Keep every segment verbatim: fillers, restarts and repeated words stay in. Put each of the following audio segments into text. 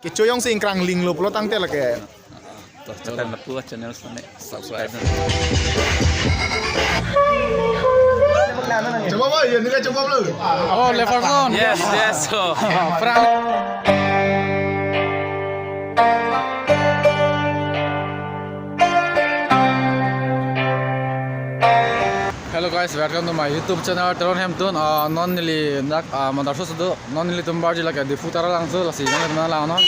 Choyong si ingkrang linglo pulo tangte lake. To, channel lapu channel sane subscribe. Coba boy, ya, ini kan coba belum? Oh, Leverson. Yes, yes. Oh. Prank. Hello guys, welcome to my YouTube channel, Teron Hemtun. Ah, non neli dak, ah, Madrasa sudu, non nelitum barji lake Diphu Taralangso, lasi non nelitum lang non.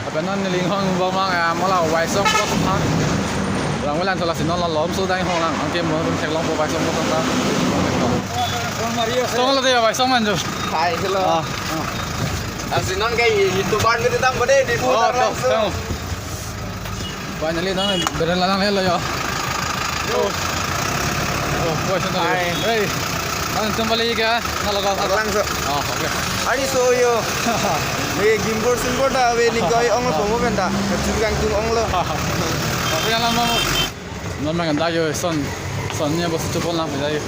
Ape non neli inghong bomlang, ah, mo la Waisong Vlogs ma. Lang welan so lasi non la lom so dai inghong lang, anke mo theklongpo Waisong Vlogs ta. Tong lo de Waisong manjo. Hai, hello. Ah. Lasi non ke YouTuber ni tam bode Diphu Taralangso. Finally, non beren lang le lo yo. Oh, oh, boy, sana. Hi. Hey, non tum balik ya? Nalo ka? Lang so. Oh, okay. Ari so yo. Hey, gimbal simbal ta, we ni koi ong lo, pomo benda. Kacil kang tung ong lo. Apa yang lama? Non mang da yo, son, son niya bos tu pon lang, da yo.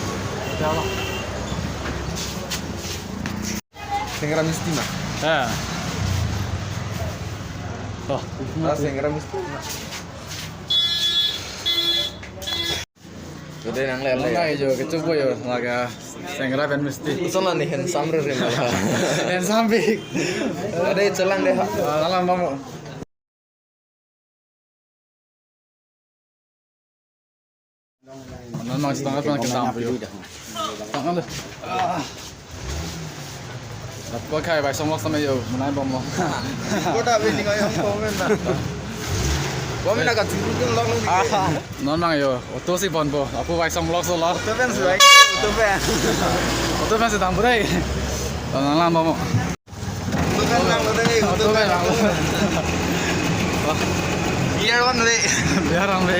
Senggra Misti ma. Ya. Oh, ah, Senggra Misti ma. Sudah nang lele. Nang jo, kecup yo, laga Senggra pen Misti. Sana ni handsome re re malah. Handsome big. Ada celang deh. Ah, lalang bamo. Non mang setengah pun kita ambil. Tangan deh. Ah. Dapat kai Waisong Vlogs sama yo, menai bom lo. Kota bini kaya komen na. Komen na kacil tu lo. Non mang yo, auto si bon po. Apu Waisong Vlogs lo. Auto pen si, auto pen. Auto pen si tampur ai. Lalang bamo. Biar on le. Biar on le.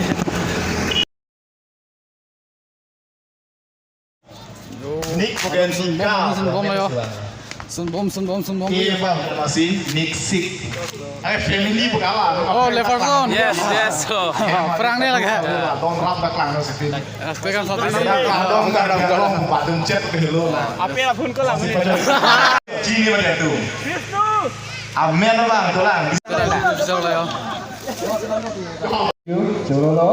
Nick bukan Sun bom, Sun bom, ayo. Sun bom, Sun bom, Sun bom. Iya, Bang, masih Nick Sik. Eh, family bekala. Oh, Leverson. Yes, yes. Oh. Perang ni lagi. Don rap dak lang, no, sipin. Aspek kan satu. Dong, dong, dong, dong, badung chat ke lo na. Ape la phone ko lang. Chini macam tu. Amen bang, tulang. Bisa lah ya. Chorolo.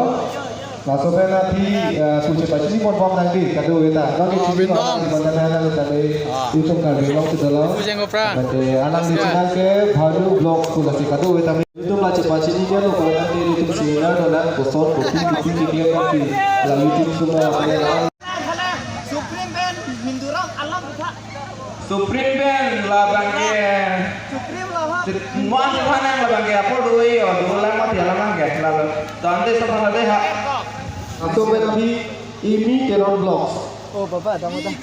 Laso pen aphi, eh, puche pachini pon pon nangdi, kadokave ta. Non ke chini pon nangdi, pon nangdi, nangdi, nangdi. Itum Karbi Anglong kedolo. Puche ngopra. Nangdi, anang di channel ke Bhanu Vlog pu lasi kadokave ta. Itum la chepachini dia lo, kalau nanti itum senior lo nang, boson, bopi, kipi, kipi, kipi, la YouTube semua, apa ya, Supreme Band Hindu rong alam kita. Supreme Band labang ke. Supreme lah, ha? Mon Tuhan yang labang ke. Apa dulu yo? Dulu lama dia lama ke. Lalu tante sama ada ha. Langsung main lagi Imi Teron Vlogs. Oh, Bapak, tamu dah.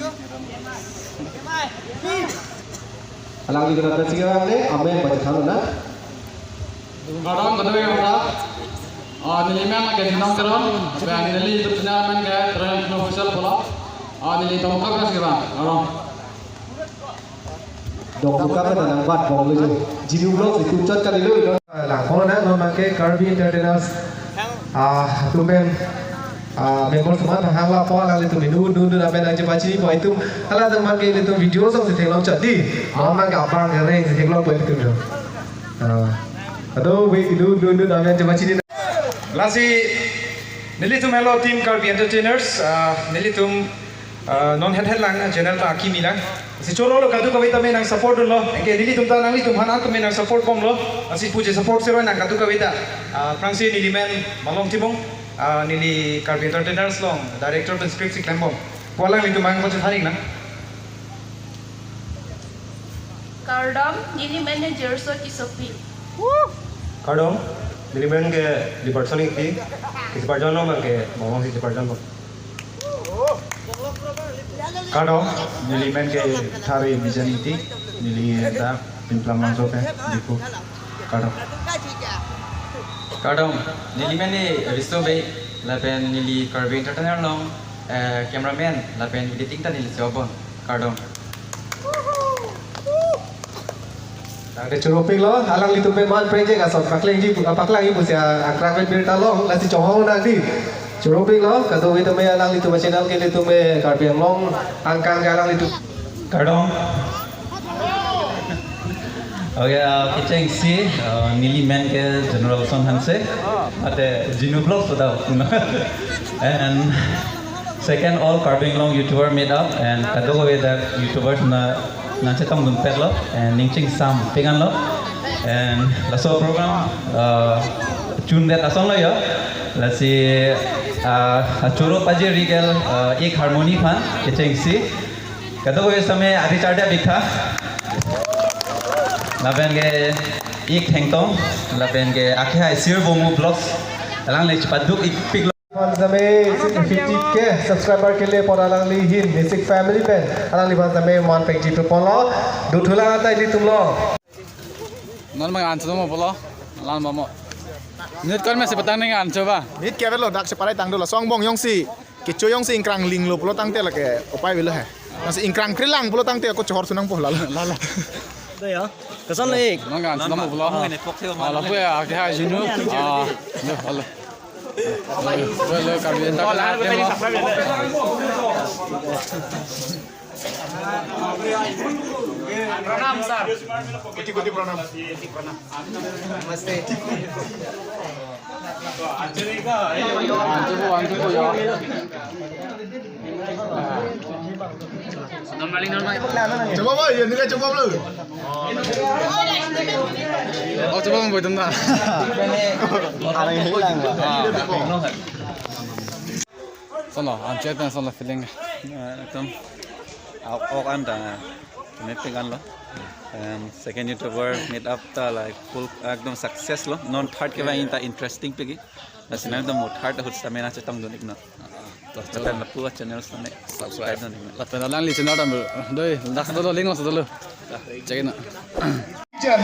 Alangli kenapa sih, Alangli? Amen, baca kamu, nah. Kardom, kardom ya, Pak. Ah, neli men ke Jinong Teron, dan neli YouTube channel men ke Teron Official pulo. Ah, neli tongkap ke sih, Pak. Kardom. Dong buka ke tanang bat bong lu. Jinu Vlogs itu cot kali lu. Langkong na non make Karbi Entertainers. Ah, tumben. Ah, member teman hang la po alanglitum inut inut inut amen nangchepachini po itum. Hala teman ke itum video song si theklong chot di. Mo mang ke abang ke reng si theklong po itum do. Ah. Ado we inut inut inut amen nangchepachini. Lasi nelitum helo team Karbi Entertainers, ah, nelitum, ah, non het het lang channel ta akimi lang. Si chorolo kadokave tame nang support lo. Anke nelitum ta nanglitum aphan tame nang support bomlo. Lasi puche support siroi nang kadokave ta. Ah, aphrangsi neli men Malong Timung, ah, neli Karbi Entertainers along director pen script si klem bom. Pu alanglitum mang puche tharing na. Kardom, neli men Jerso Tissopi. Kardom, neli men ke Libertson Ingti, kisiparjon lo mang ke Malong si siparjon lo. Kardom, neli men ke Thari Bijan Ingti, neli ta Pimplam Langso ke Diphu. Kardom. Kardom, neli men ni Risto Bey, lapen neli Karbi Entertainer along, eh, cameraman, lapen editing ta neli si obon. Kardom. Tangte choro pik lo, alanglitum pen man prengje asong paklangji, paklangji pusi angkrang pen birta long, lasi chonghong nangdi. Choro pik lo, kadokave tame alanglitum channel ke ilitum Karbi Anglong angkang ke alanglitum. Kardom. Okay, uh, kechengsi, uh, neli men ke General Son Hanse, ate Jinu Vlog sudah. And second, all Karbi Anglong YouTuber meet up, and kadokave dak YouTubers na nangchetongdun petlo, and ning chingsam pik anlo, and laso program, uh, chundet asonlo yo, lasi, uh, achoro pajir rigel, uh, Ek Harmony aphan, kechengsi, kadokave same adi charde bikha. Lapen ke Ek Thengtong, lapen ke Akehai Sir Bongo Vlogs, alangli chepaduk ik piklo. Aphan same fifty K subscriber kele apot alangli ahin Nisik family pen alangliphan same man pengji thuponlo. Duthulang atai di tumlo. Non mang an chumo pulo. Lan mamo. Nut kon mesi petang ning an chuba. Nit ke avelo, dak si parai tang dolo, song bong jongsi kecho jongsi ingkrang linglo pulo tangte lake upai avelo he. Nasi ingkrang krelang pulo tangte ako chohor sunang po lalo. Lalo. Tuh ya. Kesan lo, Ik. Mang an chumo pulo. Ah, lapu ya, Akehai Jinu. Ah, lo, halo. Halo, halo, kami entak. Pranam, sir. Koti koti pranam. Namaste. Antuku, antuku ya. Normally, normally. Coba boy, ya, ini kan coba belum? Oh, coba boy, tunggu. Ada yang hilang, Pak. Ah. Sono, anche pen sono feeling. Ekdom. Awkward anta. Connecting anlo. And second YouTuber meet up ta like full ekdom success lo. Non third ke bang ta interesting pegi. Lasi nangtum mo third ahut stamina chetongdun iknon. Lapen lapu channel stamina subscribe dun iknon. Lapen alangli channel dam doi, dak dolo, link lo dolo. Check it out. Jen.